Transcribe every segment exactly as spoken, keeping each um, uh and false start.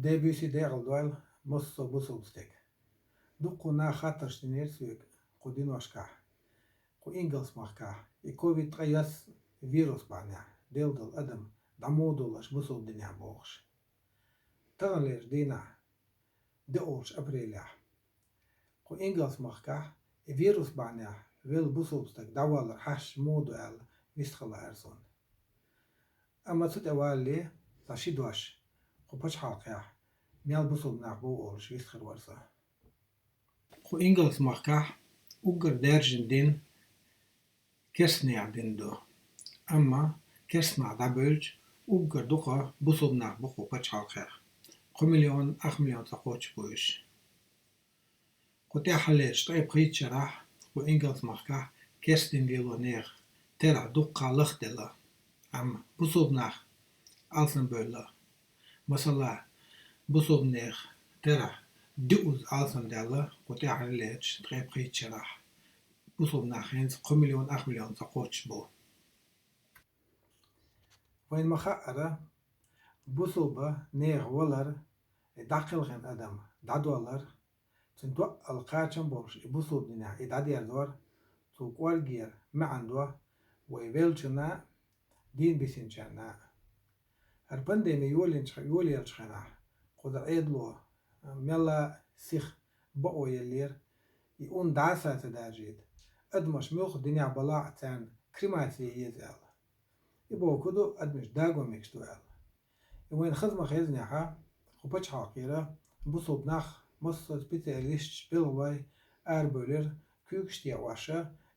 Дела буьйса декъала дойла массо а бусалба стаг. Дуккха наха хаттарш динера соьга кху диношкахь, кху ингалс махкахь, и ковид ткъе ялх вирус бахьанехь, делла долу адам дӀа муха довлу аша бусалба динехь бохуш. Таханлерчу дийнахь, диъолчу апрелехь, кху ингалс махкахь и вирус бахьанехь велла бусалба стаг дӀавалар хьаьжча муха ду аьлла вистхила лаьара суна. Амма цу тӀе валале, цхьа ши дош кху пачхьалкхехь мел бусалба нах бу олуш вистхир вара со. Кху ингалс махкахь уггар даьржина дин керстанехан дин ду. Амма керстанах дӀабевлча, уггар дукха бусалба нах бу кху пачхьалкхехь. Кхо миллион, ах миллион ца кхоччуш бу уьш. Кху тӀаьххьарлерчу ткъе пхийтта шарахь кху ингалс махкахь керста дин лело нехан тера дуккха лахделла, амма бусалба нах алсамбевлла. Масала, бусалба нехан тера диъазза алсамдаьлла кху тӀаьххьарлерчу ткъе пхийтта шарахь. Бусалба нах хӀинца кхо миллион, ах миллион ца кхоччуш бу. Вайна ма-хаъара, бусалба нехан валар, и дӀакхелхина адам дӀадоллар, цуьнан доӀал кхачам болуш и бусалба динехь и дӀадерзор, цо кӀоргера маьӀна до вай веллачунна а, дийна бисинчарна а. ХӀара пандеми йолийначу, йолаеллачу хенахь, кхузара Ӏедало мелла а сиха бакъо еллера, и ун дӀаса ца даржийта, адамаш муьлхха динехь балахь а царна кремаци е еза аьлла. И бохург ду, адамаш дагон мегаш ду аьлла. И вайна хаза ма-хеззинехь, кху пачхьалкхера бусалба нах, массо а специалисташ, белхалой арабевлира, куьйгаш тӀе Ӏаш,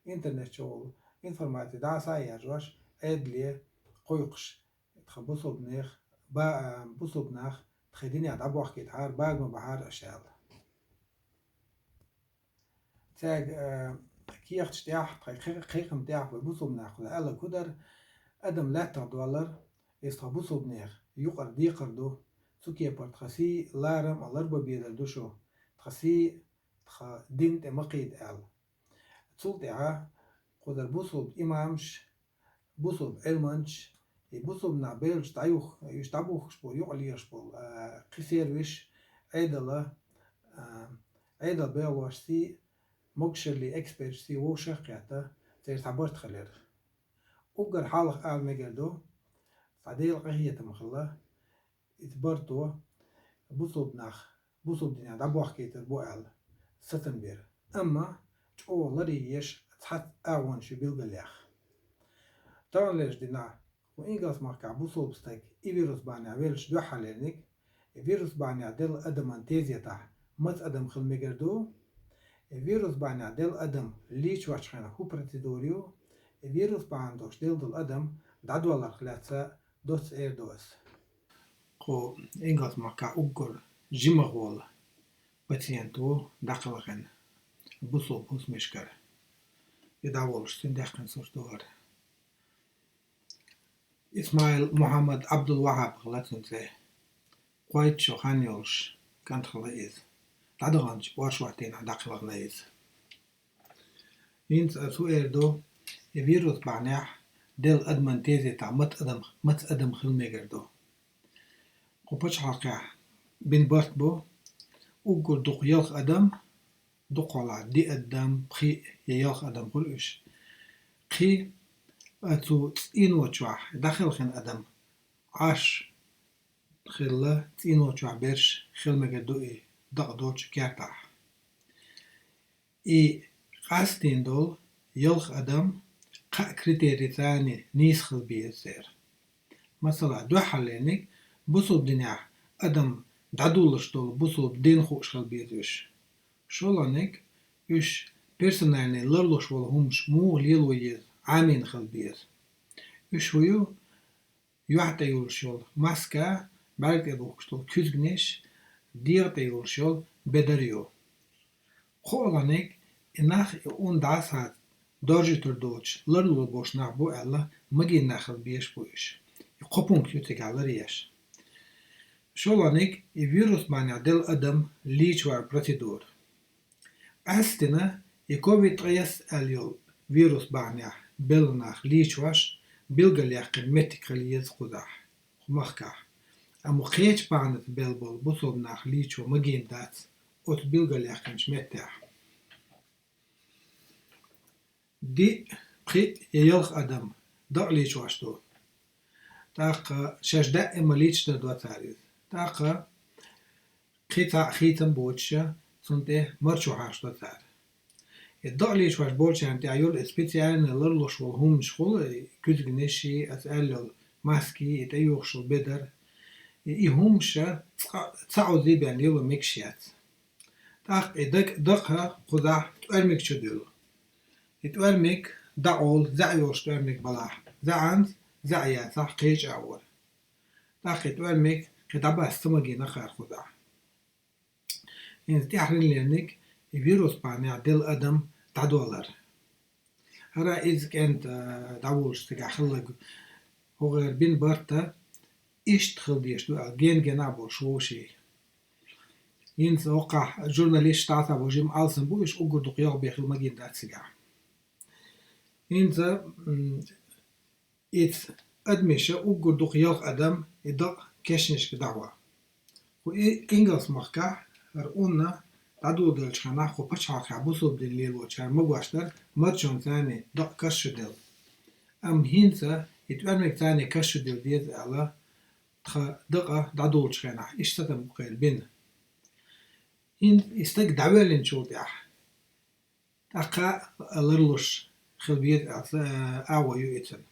интернет чухула информаци дӀаса а яржош, Ӏедале кхойкхуш, тхан бусалба нех, ба-, а, бусалба нах тхайн динехь дӀабохкийтахьара, бага ма бахьара аша аьлла. Цаьрга, а, кехаташ тӀехь, тхайн кхе-, кхайкхам тӀехь вай бусалба нах кхуза аьлларг хӀун дара, адам лаьттах доллар, иза тхан бусалба нехан юкъара декхар ду, цу кепара тхан сий, ларам а ларбан безар ду шу, тхан сий, тхан дин тӀе ма кхийда аьлла. Цул тӀаьхьа кхузара бусалба имамаш, бусалба Ӏилманчаш, и бусалба нах беллачу дӀаюх-, уьш дӀабухкуш болу, юкъа лелаш болу, а, кхин сервисаш, Ӏедала, а, Ӏедалан белхалошций, могушаллин эксперташций вовшах а кхетта, церан цхьа барт хилира. Уггар хьалха ала мегар ду, цхьа Делан къинхетам хилла, иза барто бусалба нах бусалба динехь дӀабохкийтар бу аьлла сацам бира. Амма чӀогӀа ларъеш цхьацца агӀонаш ю билгалъяьхна. Таханлерчу дийнахь кху ингалс махкахь бусалба стаг и вирус бахьанехь веллачу дуьххьарлерниг, и вирус бахьанехь делла адаман тезетахь маца адам хила мегар ду, и вирус бахьанехь делла адам лийчочу хенахь хӀун процедура ю, и вирус бахьана долуш делла долу адам дӀадолларх лаьцна доцца эр ду ас. Кху ингалс махкахь уггар жимах волу пациент ву дӀакхелхина бусалба хӀусамашкара. И дӀаволуш цуьнан даьккхина сурт ду хӀара. Исмаил Мухьаммад Абдул-ВахӀаб хилла цуьнан цӀе. Кхойтта шо хан йолуш кӀант хилла иза. ДӀадаханчу оршот дийнахь дӀакхелхина иза. ХӀинца ас хӀун эр ду, и вирус бахьанехь делла адаман тезетахь маца адам, маца адам хила мегар ду. Кху пачхьалкхехь бина барт бу, уггар дукха ялх адам, дукхахьолахь диъ адам, пхиъ я ялх адам хуьлу уьш. Кхин а цу цӀийно чохь дӀакхелхина адам Ӏаш хилла, цӀийно чохь берш хила мегар ду и дакъа долчу кертахь. И къастийна долу ялх адам кхаа критерийца нийса хила беза церан. Масала, дуьххьарлерниг бусалба динехь адам дӀадоллуш долу бусалба дин хууш хила беза уьш. ШолгӀаниг уьш персональный ларлуш волу хӀумаш муха лело еза, Ӏамийна хила беза. Уьш хӀун ю? Юьхь тӀе йолуш йолу маска, бӀаьрг тӀе бухкуш долу куьзганаш, дегӀа тӀе йолуш йолу бедар ю. КхоалгӀаниг и нах и ун дӀасаца доржуьйтур доцуш ларлур болуш нах бу аьлла, магийна нах хила безаш бу уьш. И кхо пункт ю цигахь ларъеш. ШолгӀаниг и вирус бахьанехь делла адам лийчор процедура. Къаьсттина и ковид ткъе ялх аьлла йолу вирус бахьанехь белла нах лийчош билгалъяьккхина меттиг хила еза кхузахь, кху махкахь. Амма кхеча бахьанаца белла болу бусалба нах лийчо магийна дац оцу билгалъяьккхинчу меттехь. Диъ, кхин а я ялх адам дакъа лийчош ду. ТӀаккха шаьш даима лийча дан до цара иза. ТӀаккха кхин цхьаъ хийцам боцуша, цунна тӀе марчо хьаштадо цара. И дакъа лийчош болчарна тӀехь йолу и специально ларлуш волу хӀуманаш хуьлу, и куьзганаши, аса аьлла йолу маски, и тӀеюхуш йолу бедар. И, и хӀумаша цкъа-, цхьа Ӏузий бен лело мегаш яц. ТӀаккха и даг-, дакъа кхузахь тӀоьрмиг чу дуьллу. И тӀоьрмиг дӀакъовла, заьӀ йолуш тӀоьрмиг балахь, заьӀанца, заьӀ яцахь, кхечу агӀор. ТӀаккха и тӀоьрмиг кхин дӀабаста ца магийна кхара кхузахь. ХӀинца тӀаьхьарниг лерниг и вирус бахьанехь делла адам дӀадолар. ХӀара иза кӀентан, а, дӀаволуш цигахь хилларг хӀокхеран бина барт а иштта хила дезаш ду аьлла, ген-генахь болуш вовший. ХӀинца хӀокхахь журналисташ дӀасабо жима алсам бу, уьш уггар дукха ялх бен хила магийна дац цигахь. ХӀинца, м, Иза адамаша уггар дукха ялх адам и дакъа кешнашка дӀахьо. Кху и-, Ингалс-махкахь хӀара унна дӀадоладеллачу хенахь кху пачхьалкхехь бусалба дин лелочара магош дара марчонца царний дакъа каш чу делла. Амма хӀинца и тӀоьрмиг царний каш чу делла деза аьлла, тхан дакъа дӀадолучу хенахь иштта сатам бу кхеран бина. ХӀинца и стаг дӀавоьллинчул тӀаьхьа тӀаккха а ларлуш хила беза аьлла, а, агӀо ю и цуьнан.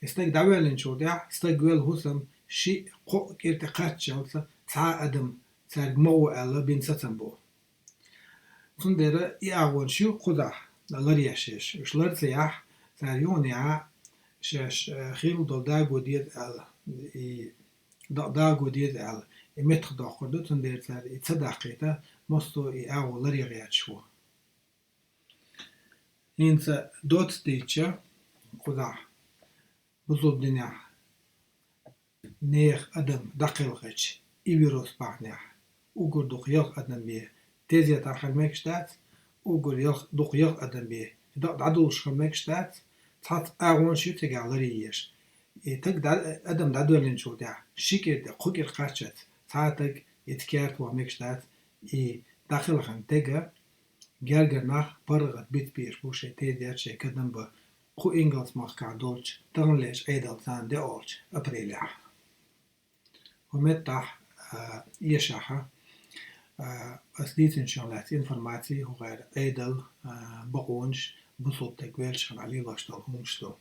И стаг дӀавоьллинчул тӀаьхьа стаг велла хӀусам шиъ, кхоъ кӀира тӀе кхаччалца цхьа а адам цаьрга ма гӀо аьлла бина сацам бу. Цундела и агӀонаш ю кхузахь ларъеш ерш. Уьш лар ца яхь, цара юханехьа шаьш, а, хилла долу даго деза аьлла, и да-, даго деза аьлла, и меттахдоккхур ду, цундела цара и ца даккхийта, массо а и агӀо ларъян гӀерташ ву. ХӀинца доцца дийцича, кхузахь бусалба динехь нехан адам дӀакхелхича, и вирус бахьанехь уггар дукха ялх адам бен тезетахь хила мегаш дац, уггар ялх, дукха ялх адам бен дакъа дӀадолуш хила мегаш дац, цхьацца агӀонаш ю цигахь ларъеш. И стаг дӀа-, адам дӀадоьллинчул тӀаьхьа ши кӀира тӀе, кху кӀира кхаччалц цхьа а стаг и цу керта ван мегаш дац, и дӀакхелхина стага гергара нах паргӀат бита безаш бу шайн тезет, шайн кадам бан. Кху Ингалс-махкахь долчу таханлерчу Ӏедалца де олучу апрелехь. ХӀокху меттехь, а, эшахь, а, ас дийцинчух лаьцна информаци хӀокхеран Ӏедал, а, бакъонаш, бусалба стаг веллачу хенахь лелош долу хӀуманаш ду.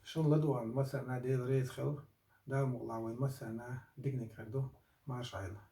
Шун ладугӀарна массарна Дела реза хила, Дала мукъалахь вайн массарна диканиг хир ду, марша Ӏойла.